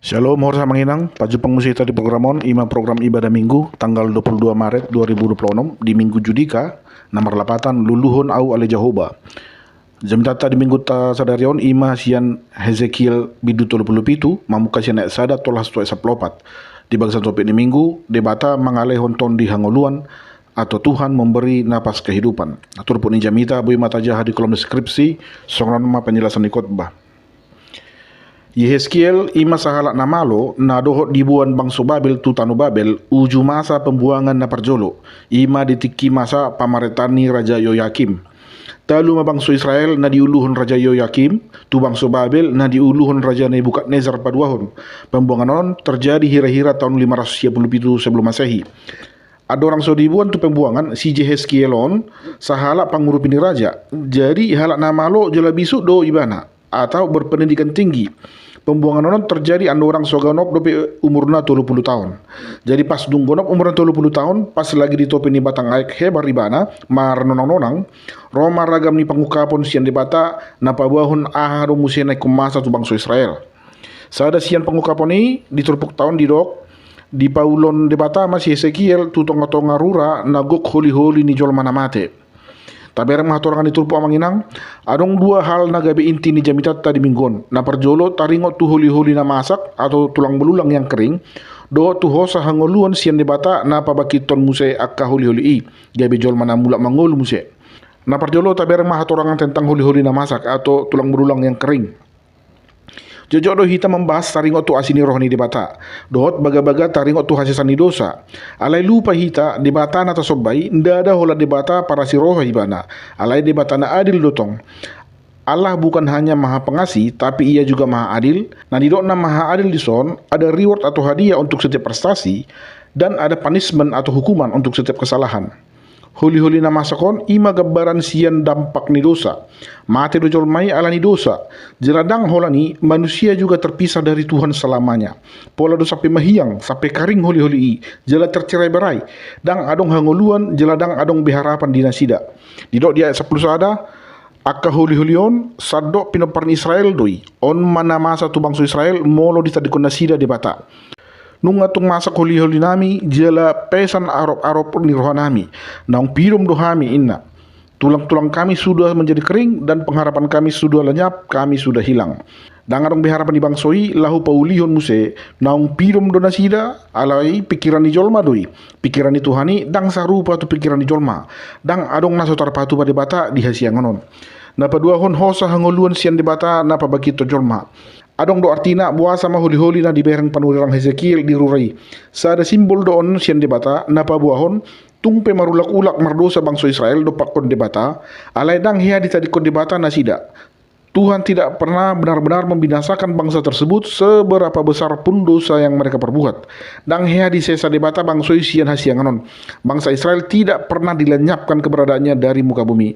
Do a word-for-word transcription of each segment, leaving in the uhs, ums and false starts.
Shalom, horas amang inang. Pajumpang muse hita di program on, ima program ibadah Minggu, tanggal dua puluh dua Maret dua ribu dua puluh enam, di Minggu Judika, na marlapatan Luluhon Ahu Ale Jahowa. Jamitanta di Minggunta sadari on ima sian Hesekiel bindu tolu pulu pitu, mamungka sian ayat sada tolhas tu ayat sampulu opat. Di bagasan topik ni Minggu, Debata mangalehon tondi hangoluan, atau Tuhan memberi napas kehidupan. Turpuk ni jamita boi ma tajaha di kolom deskripsi, songon on ma penjelasan ni khotbah. Yehezkiel ima sahalak na malo na dohot diboan bangso Babel tu tano Babel uju masa pembuangan na parjolo, ima di tingki masa pamarentahan ni Raja Yoyakim. Talu ma bangso Israel na diuluhon Raja Yoyakim tu bangso Babel na diuluhon Raja Nebukadnesar paduahon. Pembuangan on terjadi hira-hira taon lima ratus sia pulu pitu sebelum Masehi. Andorang so diboan tu pembuangan, si Yehezkiel on sahalak pangurupi ni raja. Jadi halak na malo jala bisuk do ibana, atau berpendidikan tinggi. Pembuangan on terjadi andorang so ganop dope umurna tolu pulu taon. Jadi pas dung ganop umurna tolu pulu taon, pas lagi di topi ni batang aek Hebar ibana, marnonang-nonang, ro ma ragam ni pangungkapon sian Debata na paboahon aha do muse na ingkon masa tu bangso Israel. Sada sian pangungkapon i di turpukta on didok, dipaulon Debata ma si Hesekiel tu tonga-tonga rura na gok holi-holi ni jolma na mate. Tabereng ma hatorangan ni turpuk amang inang, adong dua hal na gabe inti ni jamitanta di Minggu on. Na parjolo taringot tu holi-holi na masak atau tulang belulang yang kering, dohot tu hosa hangoluan sian Debata na pabangkithon muse angka holi-holi i, gabe jolma na mulak mangolu muse. Na parjolo tabereng ma hatorangan tentang holi-holi na masak atau tulang belulang yang kering. Jotjot do hita mambahas taringot tu asi ni roha ni Debata, dohot bagabaga taringot tu hasesaan ni dosa. Alai lupa hita, Debata na tasomba i ndada holan Debata parasi roha ibana. Alai Debata na adil do tong. Allah bukan hanya maha pengasih, tapi ia juga maha adil. Na nidokna maha adil dison, ada reward atau hadiah untuk setiap prestasi, dan ada punishment atau hukuman untuk setiap kesalahan. Holi-holi na masak on ima gambaran sian dampak ni dosa. Mate do jolma i ala ni dosa. Jala ndang holan i manusia juga terpisah dari Tuhan selamanya. Pola do sampe mahiang, sampe karing holi-holi i, jala tercerai-berai. Ndang adong hangoluan, jala ndang adong be harapan di nasida. Didok di ayat sampulu sada, angka holi-holi on sandok pinompar ni Israel do i. On ma na masa tu bangso Israel molo ditadingkon nasida Debata. Nunga tung masak holi-holi nami jala pesan arop-arop ni roha nami. Naung pidom do hami, inna. Tulang-tulang kami sudah menjadi kering dan pengharapan kami sudah lenyap, kami sudah hilang. Ndang adong be harapan di bangso i laho paulihon muse, naung pidom do nasida, alai pikiran ni jolma do i. Pikiran ni Tuhan i ndang sarupa tu pikiran ni jolma. Ndang adong na so tarpatupa Debata di hasiangan on. Na paduahon hosa hangoluan sian Debata na pabangkithon jolma. Adong do artina boasa ma holi-holi na dibereng panurirang Hesekiel di rura i. Sada simbol do on sian Debata na paboahon, tung pe marulak-ulak mardosa bangso Israel dompakkon Debata, alai ndang hea ditadingkon Debata nasida. Tuhan tidak pernah benar-benar membinasakan bangsa tersebut seberapa besar pun dosa yang mereka perbuat. Ndang hea disesa Debata bangso i sian hasiangan on. Bangsa Israel tidak pernah dilenyapkan keberadaannya dari muka bumi.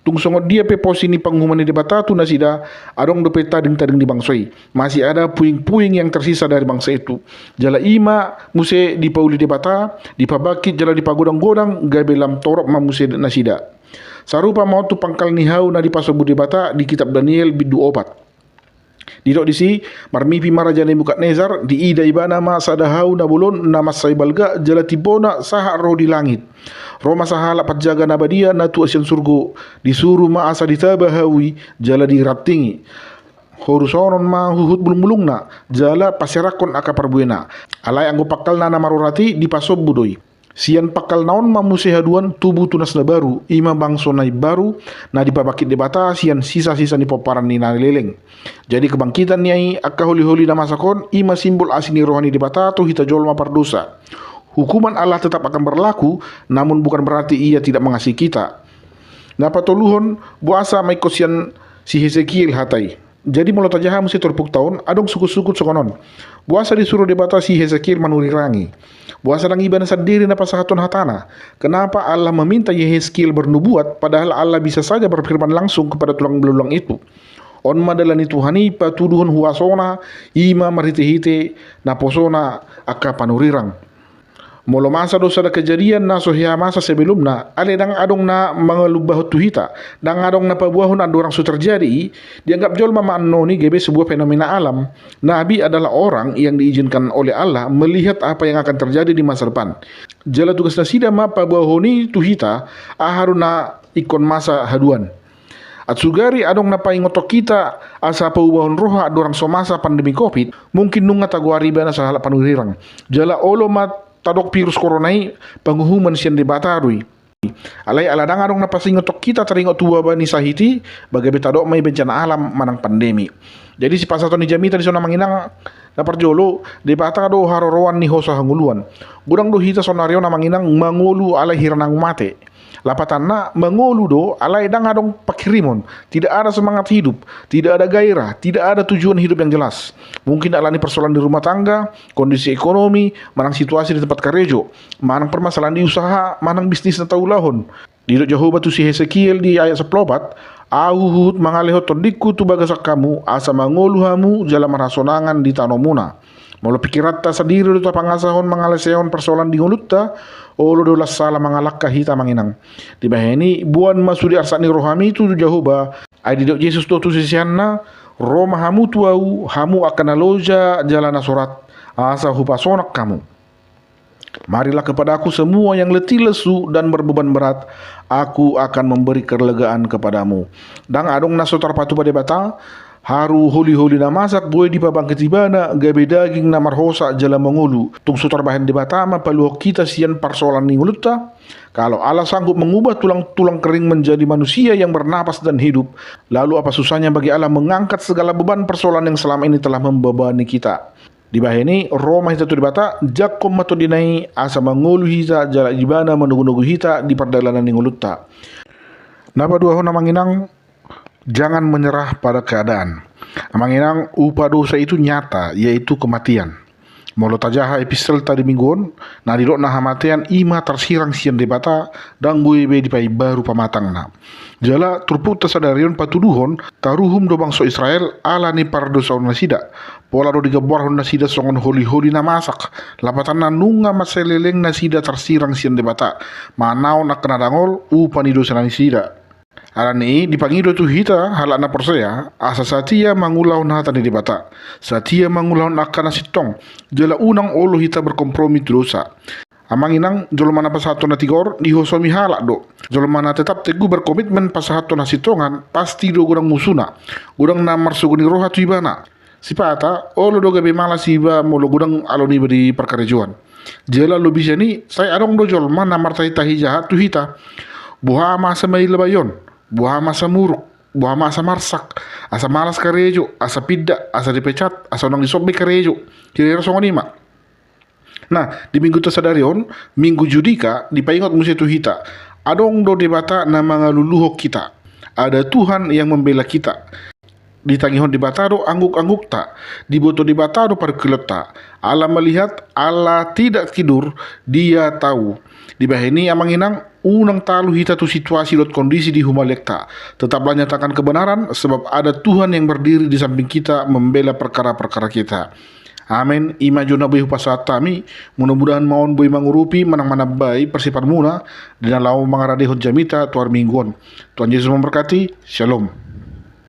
Tung songon dia pe pos ni panguhuman ni Debata tu nasida, adong dope tading-tading ni bangso i. Masih ada puing-puing yang tersisa dari bangsa itu. Jala ima muse dipauli Debata, dipabangkit jala dipagodang-godang, gabe lam torop ma muse nasida. Sarupa ma on tu pangkal ni hau na dipasombu Debata di kitab Daniel bindu opat. Didok disi, marmimpi ma Raja Nebukadnesar, diida ibana ma sada hau na bolon na mansai balga jala timbona sahat ro di langit. Ro ma sahalak panjaga na badia na tua sian surgo, disuru ma asa ditaba hau i jala dirantingi. Horusonon ma huhut bulung-bulungna, jala paserakhon angka parbuena. Alai anggo pangkalna na marurat i dipasombu do i. Sian pangkalna on ma muse haduan tubu tunas na baru, ima bangso na imbaru, na dipabangkit Debata sian sisa-sisa ni pomparan ni na leleng. Jadi kebangkitan ni angka holi-holi na masak on, ima simbol asi ni roha ni Debata tu hita jolma pardosa. Hukuman Allah tetap akan berlaku, namun bukan berarti Ia tidak mengasihi kita. Na patoluhon, boasa ma ingkon sian si Hesekiel hata i. Jadi molo tajaha muse turpukta on, adong sukut-sukut songon on. Boasa disuru Debata si Hesekiel manurirangi? Boasa ndang ibana sandiri na pasahathon hatana? Kenapa Allah meminta Yehezkiel bernubuat, padahal Allah bisa saja berfirman langsung kepada tulang belulang itu? On ma dalan ni Tuhan i patuduhon huasona, ima marhite-hite naposona angka panurirang. Molo masa do sada kejadian na so hea masa sebelumna, alai ndang adong na mangalumbahon tu hita, ndang adong na paboahon andorang so terjadi i, dianggap jolma ma annon i gabe sebuah fenomena alam. Nabi adalah orang yang diizinkan oleh Allah melihat apa yang akan terjadi di masa depan. Jala tugas nasida ma paboahon i tu hita, aha do na ingkon masa haduan. Atsugari adong na paingothon hita asa paubahon roha andorang so masa pandemi covid, mungkin nunga tagoari ibana sahalak panurirang. Jala olo ma tadok virus corona i panguhuman sian Debata do i. Alai ala ndang adong na pasingothon hita taringot tu wabah ni sahit i, ba gabe tadok ma i bencana alam manang pandemi. Jadi sipasahaton ni jamita dison amang inang, na parjolo, Debata do haroroan ni hosa hangoluan. Godang do hita saonari on amang inang mangolu alai hira nunga mate. Lapatanna, mangolu do alai ndang adong panghirimon, tidak ada semangat hidup, tidak ada gairah, tidak ada tujuan hidup yang jelas. Mungkin alani persoalan di rumah tangga, kondisi ekonomi, manang situasi di tempat karejo, manang permasalahan di usaha, manang bisnis na taulahon. Didok Jahowa tu si Hesekiel di ayat sampulu opat, Ahu huhut mangalehon tondingku tu bagasan hamu, asa mangolu hamu jala marhasonangan di tanomuna. Molo pingkiranta sandiri do tapangasahon mangalesehon parsoalan di ngolunta, olo do las sala mangalangka hita amang inang. Dibahen i, boan ma sude arsak ni rohami tu Jahowa. Ai didok Jesus do tu siseanna, ro ma hamu tu Ahu, hamu angka na loja jala na sorat, asa hupasonang hamu. Marilah kepadaku semua yang letih lesu dan berbeban berat, aku akan memberi kelegaan kepadamu. Ndang adong na so tarpatupa Debata, haru holiholi na masak boi dipabangkit ibana gabe daging na marhosa jala mangolu. Tung so tarbahen Debata ma paluahon hita sian parsoalan ni ngolunta. Kalau Allah sanggup mengubah tulang-tulang kering menjadi manusia yang bernapas dan hidup, lalu apa susahnya bagi Allah mengangkat segala beban persoalan yang selama ini telah membebani kita? Dibahen i, ro ma hita tu Debata, jangkon ma tondina i asa mangolu hita jala ibana manogunogu hita di pardalanan ni ngolunta. Na paduahon amang inang, jangan menyerah pada keadaan. Amang inang, upa dosa itu nyata, yaitu kematian. Molo tajaha epistelta di minggu on, na didok na hamatean i ma tarsirang sian Debata, ndang boi be dipaimbaru pamatangna. Jala turpukta sadari on patuduhon, taruhum do bangso Israel ala ni pardosaon nasida. Pola do digambarhon nasida songon holiholi na masak, lapatanna nunga mansai leleng nasida tarsirang sian Debata, manaon angka na dangol upa ni dosa nasida. Alani i dipangido tu hita halak na porsea, asa satia mangulahon hata ni Debata, satia mangulahon angka na sintong, jala unang olo hita berkompromi tu dosa. Amang inang, jolma na pasahathon na tigor dihosomi halak do. Jolma na tetap teguh berkomitmen pasahathon hasintongan, pasti do godang musuna, godang na marsogo ni roha tu ibana. Sipata, olo do gabe malas iba molo godang alo niba di parkarejoan. Jala lobi sian i, sai adong do jolma na martahitahi jahat tu hita. Boha ma asa maila bayon, boha ma asa muruk, boha ma asa marsak, asa malas karejo, asa pinda, asa dipecat, asa unang dison be karejo. Kira-kira songon i ma. Nah, di mingguta sadari on, minggu Judika, dipaingot muse tu hita, adong do Debata na mangaluluhon hita. Ada Tuhan yang membela kita. Ditangihon Debata do angguk-anggukta, diboto Debata do parungkilonta. Allah melihat, Allah tidak tidur, Dia tahu. Dibahen i amang inang, unang talu hita tu situasi dohot kondisi di humaliangta. Tetaplah nyatakan kebenaran, sebab ada Tuhan yang berdiri di samping kita membela perkara-perkara kita. Amen. I ma jo na boi hupasahat hami, mudah-mudahan ma on boi mangurupi manang manambai parsiapanmuna di na laho mangaradehon jamita tu ari Minggu on. Tuhan Yesus memberkati. Shalom.